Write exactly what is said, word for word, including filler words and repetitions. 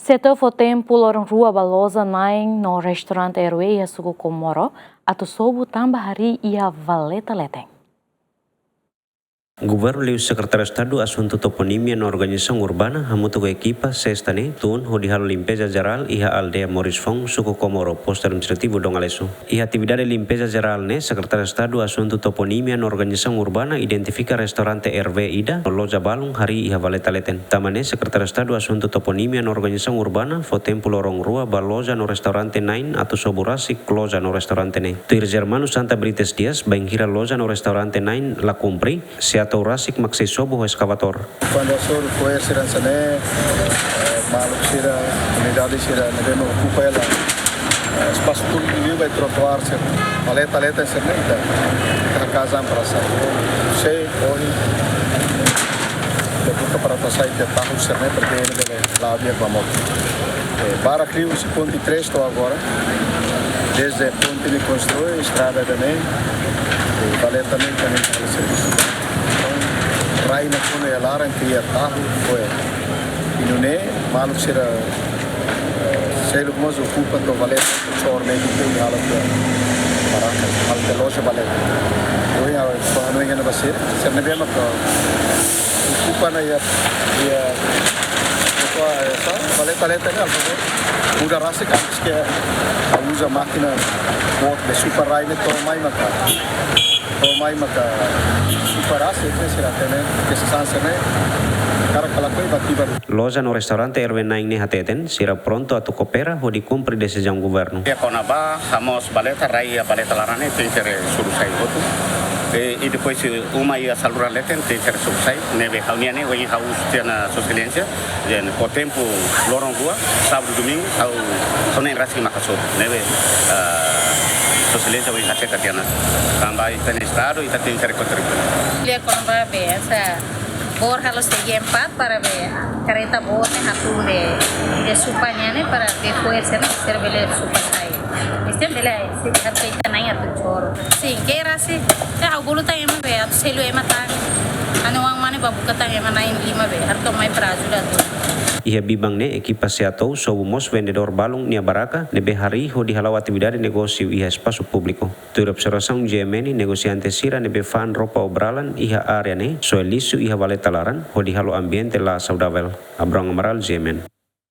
Setór fó tempu loron rua ba loja na'in no restaurante R W iha suku Comoro atu sobu tanba harii iha valeta leten. Governu liu Sekretáriu Estadu Asuntu Toponímia no Organizasaun Urbana hamutuk ho ekipa sesta ne'e tun hodi halo limpeza jerál iha aldeia Moris Foun, suku Comoro, postu administrativu Dongaleso. Iha atividade limpeza jerál ne'e, Sekretáriu Estadu Asuntu Toponímia no Organizasaun Urbana identifika restaurante R W ida no loja balun harii iha valeta leten. Tanba ne'e, Sekretáriu Estadu Asuntu Toponímia no Organizasaun Urbana fó tempu loron rua ba loja no restaurante na'in atu sobu rasik loja no restaurante ne'e. Tuir Germano Santa Brites Dias, bainhira loja no restaurante na'in la kumpre, SEATOU rasik mak sei sobu ho eskavadór. Kuandu hasoru fo'er sira hanesan ne'e, eh, maluk sira, unidade sira ne'ebé mak okupa hela, eh, espasu públiku liubá, trotuár sira, valeta leten sira ne'e, ita, ita hakaas an para sa'e. Sei, ohin, ita buka para atu hasai tiha tahu sira ne'e, para ita bele la'o di'ak ba motu. Eh, barak liu husi ponte três to'o agora. Dezde ponte ne'e konstrui, estrada também. Eh, valeta ne'e também faz servisu. Entaun, rai ne'e kuandu iha laran kria tahu, fo'er. I nune'e, maluk sira, eh, seluk mós okupa to'o valeta, chor ne'e, ita halo tiha baraka, halo tiha loja valeta. Ohin, ah, kuandu hanoin iha ne'ebá sira, sira ne'ebé mak okupa ona iha, iha, iha, eh, sa, valeta leten ne'e, alfabet. Muda rasik, antes ke uza mákina boot be supa rai ne'e to'o mai maka. To'o mai maka supa rasik, ne'e sira hatene, ke sasán sira ne'e, karik ka lakohi ba ativu. Loja no restaurante R W na'in ne'e hateten, sira prontu atu koopera hodi kumpre desizaun governu. Iha kona-ba hamoos valeta, rai iha valeta laran ne'e tenke sobu sai hotu. E, i depois se uma iha saluran leten tenke sobu sai, ne'ebé ha'u-nian ne'e, ohin ha'u husu tiha ona Sua Exelénsia, dehan fó tempu loron rua, sábadu, domingu, ha'u, ha'u-nian rasik maka sobu. Ne'ebé, ah, Sua Exelénsia ohin hatete tiha ona. Tanba ita-nia Estadu, ita tenke kontribui. Lia kona-ba be, hanesan bor halo segi empat para be kareta boot ne'e hatún be, be supa nian ne'e para be fo'er sira ne'e sira bele supa sai. Este bele, se harus ita na'in atu choro. Sin, kera si, te ha'u bolu tan ema be, atu selu ema tan. Anu wang mane ba buka tan ema na'in lima be, harus mai para ajuda atu. Iha biban ne'e, ekipa SEATOU sobu mós vendedór balun nia baraka ne'ebé harii hodi hala'o atividade negósiu iha espasu públiku. Tuir observasaun G M N, negosiante sira ne'ebé fa'an roupa obralan iha área ne'e soe lixu iha valeta laran hodi halo ambiente la saudavel. Abrão Amaral, G M N.